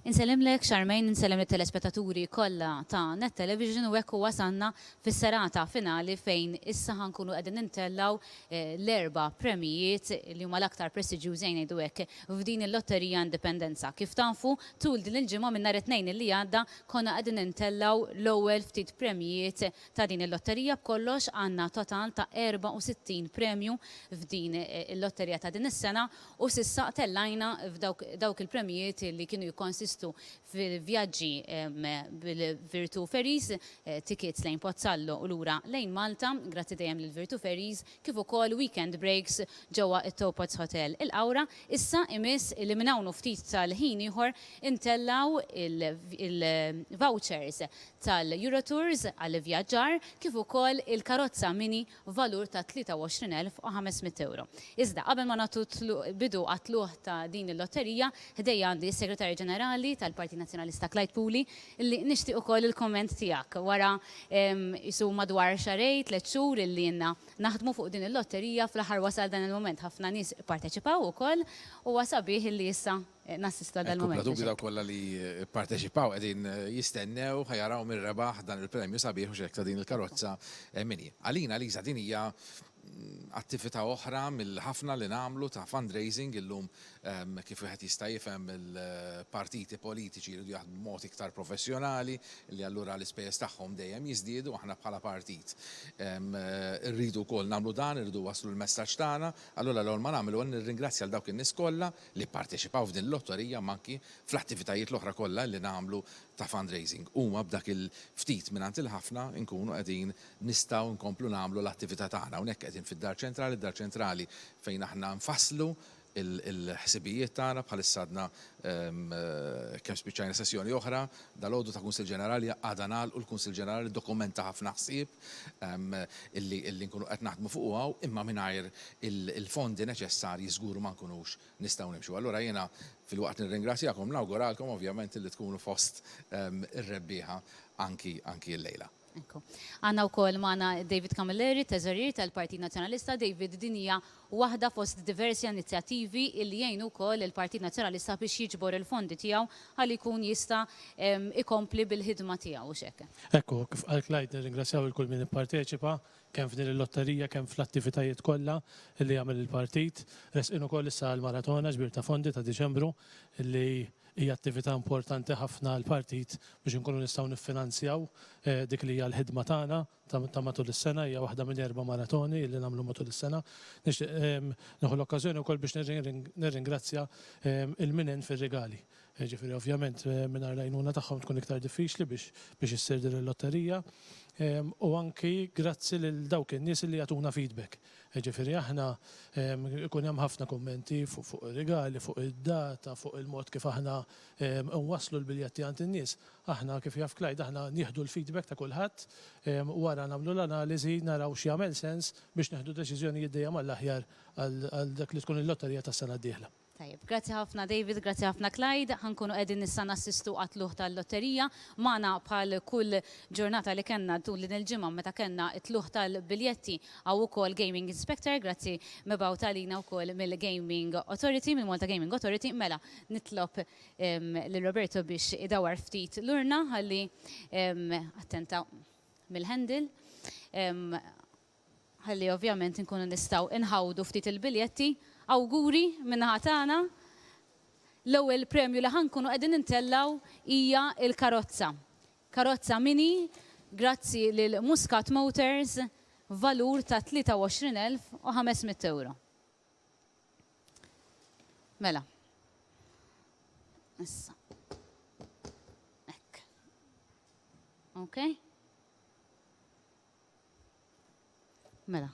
Insellimlek Charmaine, insellem lit-telespettaturi kollha ta' Net Television u hekk wasalna fis-serata finali fejn issa ħa nkunu qegħdin intellgħu l-erba' premijiet li huma l-aktar prestiġjużi ejja ngħidu hekk f'din il-Lotterija Indipendenza. Kif tafu, tul din il-ġimgħa minn nhar it-Tnejn li għadda konna qegħdin intellgħu l-ewwel ftit premijiet ta' din il-lotterija. B'kollox għandna total ta' 64 premju f'din il-lotterija ta' din is-sena U s'issa tellajna f'dawk dawk il-premjijiet li kienu jikkonsistu f'vjaġġi bil-Virtu Ferries, tickets lejn Pozzallo u lura lejn Malta, grazzi dejjem lil Virtu Ferries, kif ukoll weekend breaks ġewwa t-Towpots Hotel il-Qawra. Issa imiss li minn hawn u ftit tal-ħin ieħor intellgħu il-vouchers tal-Eurotours għall-ivvjaġġar kif ukoll il-karozza mini valur ta' 23,500 ewro. Iżda, qabel ma nagħtu bidu għat-tlugħ ta' din il-lotterija, ħdejja għandi s-Segretarju Ġenerali tal-Partit Nazzjonalista Clyde Puli li nixtieq ukoll il-kumment tiegħek wara qisu madwar xahrejn, tlett xhur illi ilna naħdmu fuq din il-lotterija, fl-aħħar wasal dan il-mument. Ħafna nies ipparteċipaw ukoll u huwa sabiħ illi issa nassistu għal dal-mument. Ekku, bla dubju dawk kollha li pparteċipaw qegħdin jistennew ħa jaraw min rebaħ dan il-premju sabiħ u x'hekk ta' din il-karozza mini. Għalina Lisa din hija attività oħra mill-ħafna li nagħmlu ta' fundraising illum kif wieħed jista' jifhem il-partiti politiċi jridu jaħdmu b'mod iktar professjonali li allura l-ispejjeż tagħhom dejjem jiżdiedu aħna bħala partit irridu wkoll nagħmlu dan, irridu wasslu l-messaġġ tagħna, allura l-ewwel ma nagħmel huwa nirringrazzja 'l dawk in-nies kollha li pparteċipaw f'din il-lotterija imma anki fl-attivitajiet l-oħra kollha li nagħmlu ta' fundraising. Huma b'dak il-ftit mingħand il-ħafna nkunu qegħdin nistgħu nkomplu nagħmlu l-attività tagħna. Hawnhekk qegħdin fid-Dar Ċentrali, id-Dar Ċentrali fejn aħna nfasslu l-ħsibijiet tagħna bħalissa għadna kemm spiċċajna sessjoni oħra dalgħodu ta' Kunsill Ġenerali għada nagħlqu l-Kunsill Ġenerali dokumenta ħafna ħsieb illi nkunu qed naħdmu fuqu hawn imma mingħajr il-fondi neċessarji żgur ma nkunux nistgħu nimxu. Allura jiena filwaqt li nirringrazzjakom nawguralkom ovvjament illi tkunu fost ir-rebbieħa anki anki llejla. Ekku. Għandna wkoll magħna David Camilleri, Teżorier tal-Partit Nazzjonalista. David, din hija waħda fost diversi inizjattivi illi jgħinu wkoll il-Partit Nazzjonalista biex jiġbor il-fondi tiegħu ħalli jkun jista' ikompli bil-ħidma tiegħu, hux hekk? Ekku, kif qal Clyde, nirringrazzjaw lil kull min ipparteċipa, kemm f'din il-lotterija, kemm fl-attivitajiet kollha li jagħmel il-partit. Resqin ukoll issa għall-maratona ġbir ta' fondi ta' Diċembru li hija attività importanti ħafna għall-partit biex inkunu nistgħu niffinanzjaw dik li hija l-ħidma tagħna ta' matul is-sena, hija waħda minn erba' maratoni li nagħmlu matul is-sena. Nixtieq nieħu l-okkażjoni wkoll biex nirringrazzja 'il min għen fir-rigali. Jiġifieri ovvjament mingħajr l-għajnuna tagħhom tkun iktar diffiċli biex biex issir din il-lotterija. U anki grazzi lil dawk in-nies li jagħtuna feedback. Jiġifieri aħna ikun hemm ħafna kummenti fuq ir-rigali, fuq id-data, fuq il-mod kif aħna nwasslu l-biljetti għand in-nies. Aħna kif jaf Clyde aħna nieħdu l-feedback ta' kulħadd, wara nagħmlu l-analiżi, naraw x'jagħmel sens biex nieħdu deċiżjonijiet dejjem għall-aħjar għal dak li tkun il-lotterija tas-sena d-dieħla. Tajjeb, grazzi ħafna David, grazzi ħafna Clyde. Ħa nkunu qegħdin issa nassistu għat-tlugħ tal-lotterija. Magħna bħal kull ġurnata li kellna tul din il-ġimgħa meta kellna t-tlugħ tal-biljetti hawn ukoll Gaming Inspector, grazzi mibgħut għalina wkoll mill-Gaming Authority, mill-Malta Gaming Authority. Mela, nitlob lil Roberto biex idawwar ftit l-urna ħalli attenta mill-handle. Ħalli ovvjament inkunu nistgħu nħawdu ftit il-biljetti. Awguri min-naħa tagħna. L-ewwel premju li ħa nkunu qegħdin intellgħu hija l-karozza. Karozza Mini, grazzi lil Muscat Motors, valur ta' 23,500 ewro. Mela. Issa. Hekk. Okay? Mela.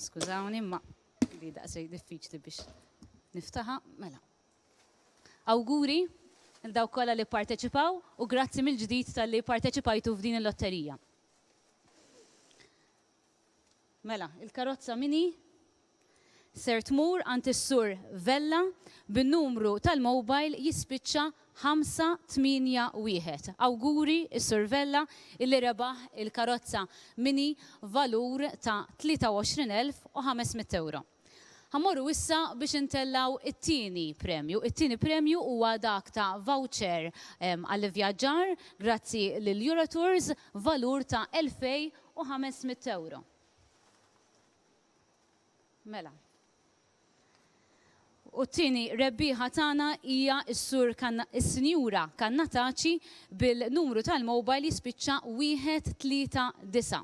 Skużawni, ma li daqsej diffiċli biex niftaħa. Mela. Awguri lil dawk kollha li pparteċipaw u grazzi mill-ġdid talli pparteċipajtu f'din il-lotterija. Mela, il-karozza mini. Ser tmur għand is-Sur Vella bin-numru tal-mobile jispiċċa 581. Awguri s-Sur Vella illi rebaħ il-karozza Mini valur ta' 23,500 ewro. Ħa mmorru issa biex intellgħu it-tieni premju. It-tieni premju huwa dak ta' voucher għall-ivvjaġġar grazzi lil Eurotours valur ta' 2,500 ewro. Mela. U t-tieni rebbieħa tagħna hija s-Sur is-Sinjura Cannataci bil-numru tal-mobile jispiċċa 139.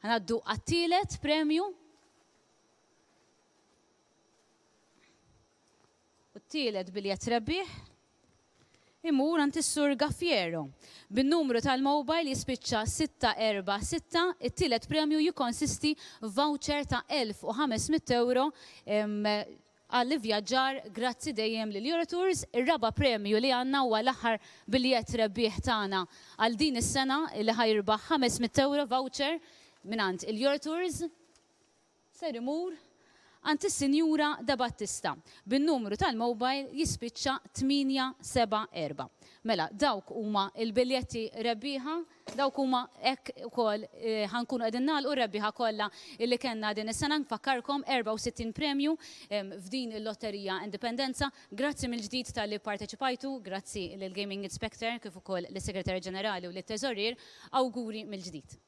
Ħa ngħaddu għat-tielet premju. U t-tielet biljett rebbieħ imur għand is-Sur Gaffiero. Bin-numru tal-mobile jispiċċa 646, it-tielet premju jikkonsisti f'voucher ta' 1,500 ewro għall-ivvjaġġar grazzi dejjem lil Eurotours. Ir-raba' premju li għandna huwa l-aħħar biljett rebbieħ tagħna għal din is-sena li ħa jirbaħ 500 ewro voucher mingħand il-Eurotours. Ser imur għand is-Sinjura Debattista bin-numru tal-mobile jispiċċa 874. Mela, dawk huma l-biljetti rebbieħa, dawk huma hekk ukoll ħa nkunu qegħdin nagħlqu r-rebbieħa kollha li kellna din is-sena. Nfakkarkom 64 premju f'din il-Lotterija Indipendenza. Grazzi mill-ġdid talli pparteċipajtu, grazzi lill-Gaming Inspector kif ukoll lis-Segretarju Ġenerali u lit-Teżorier. Awguri mill-ġdid.